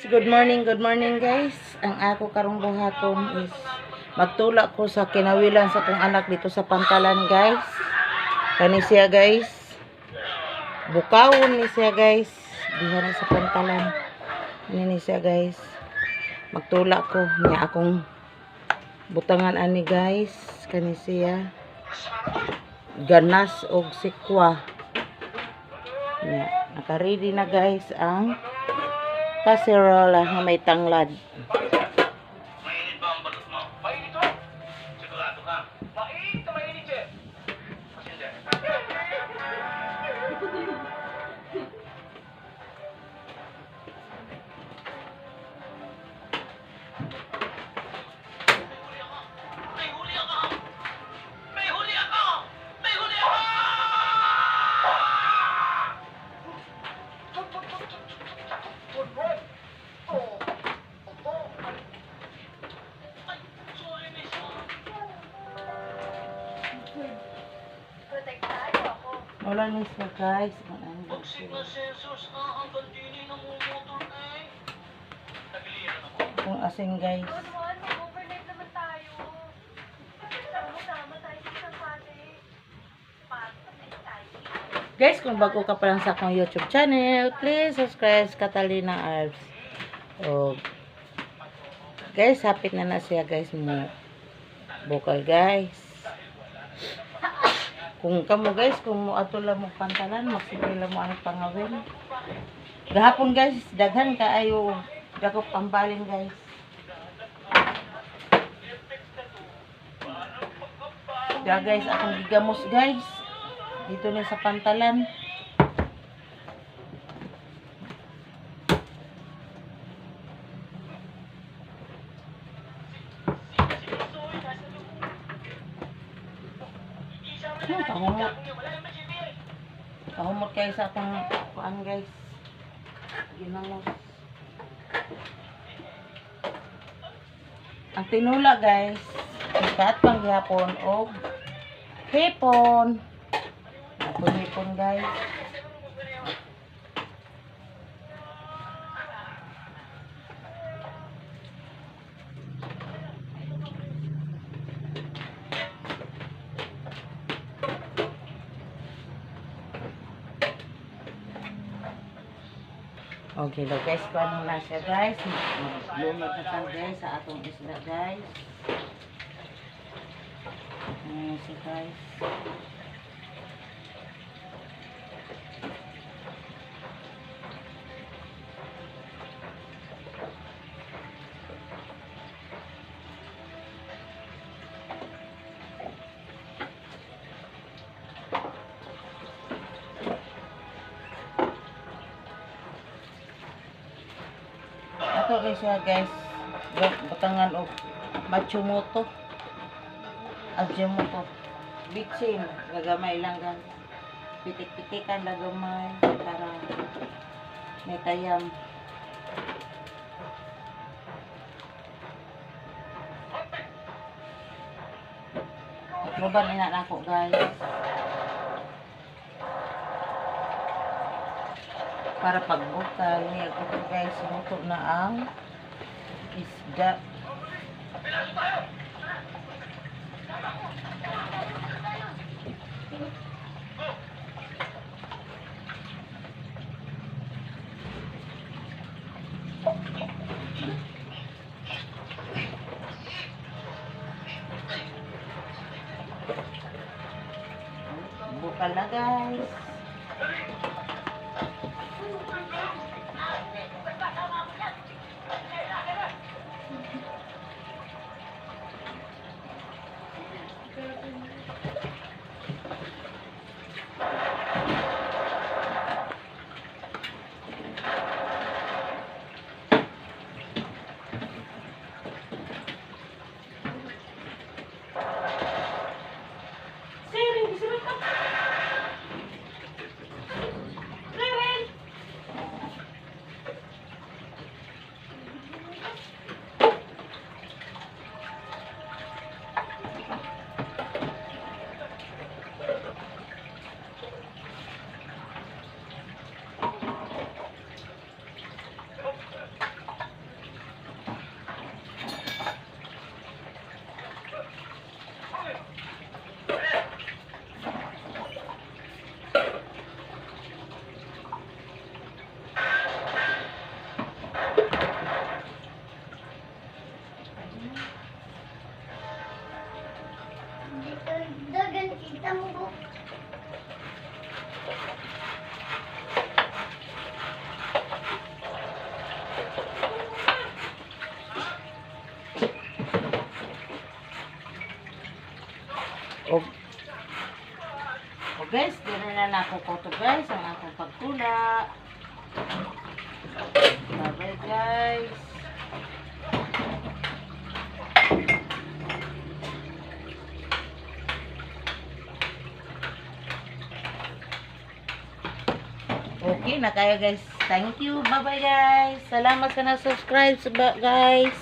Good morning, guys. Ang ako karong buhaton is magtulak ko sa kinawilan sa akong anak dito sa pantalan, guys. Kani siya, guys. Bukawon ni siya, guys. Diha na sa pantalan. Ni siya, guys. Magtulak ko niya akong butangan ani, guys. Kani siya. Ganas og sikwa. Nya, naka-ready na, guys, ang kaserola nga may tanglad. Mainit ba ang balot mo? Mainit oh! Sigurado ka? Mainit na mainit, Chef! Kasi hindi. May huli ako! May huli ako! May huli ako! Ay, sorry, miss. Protektado ako. Wala ni siya, guys. Ano Pag signal sensors ah, ang gandini ng mumutol eh. Tagiliran ako. Kung asin, guys. Don Juan, mag-overnight naman tayo. Sama-sama tayo sa isang pate. Pate, exciting. Guys, kung bago ka pa lang sa akong YouTube channel, please subscribe Catalina Arbs. O, guys, hapit na na siya, guys, mo bukal, guys. Kung kamo, guys, kung mo ato lang mo pantalan, magsige lang mo ang pangawin. Gahapon, guys, daghan kaayo dakop ang balin, guys. Da, guys, akong gigamos, guys. Dito na sa pantalan. Kahumot. Kahumot kayo sa akong kuan, guys. Ginamos. Ang tinula, guys, ikat pang gihapon og hipon. Hipon hipon, guys. Okay daw, guys, kuan na siya, guys. Maglunod na tayo, guys, sa atong isda, guys. Ayan siya, guys. Ato kay siya, guys. Butangan og machumoto. Ajimoto. Bitsin, gagamay lang, guys. Pitik-pitikan lang gamay para may tayam. Takloban ina nako, guys. Para pagbukal niya ko, guys, luto na ang isda. Bukal na, guys. O guys, dili na nako ko to, guys, ang akong pagtula. Bye bye, guys. Okay na kayo, guys. Thank you. Bye bye, guys. Salamat sa na-subscribe guys.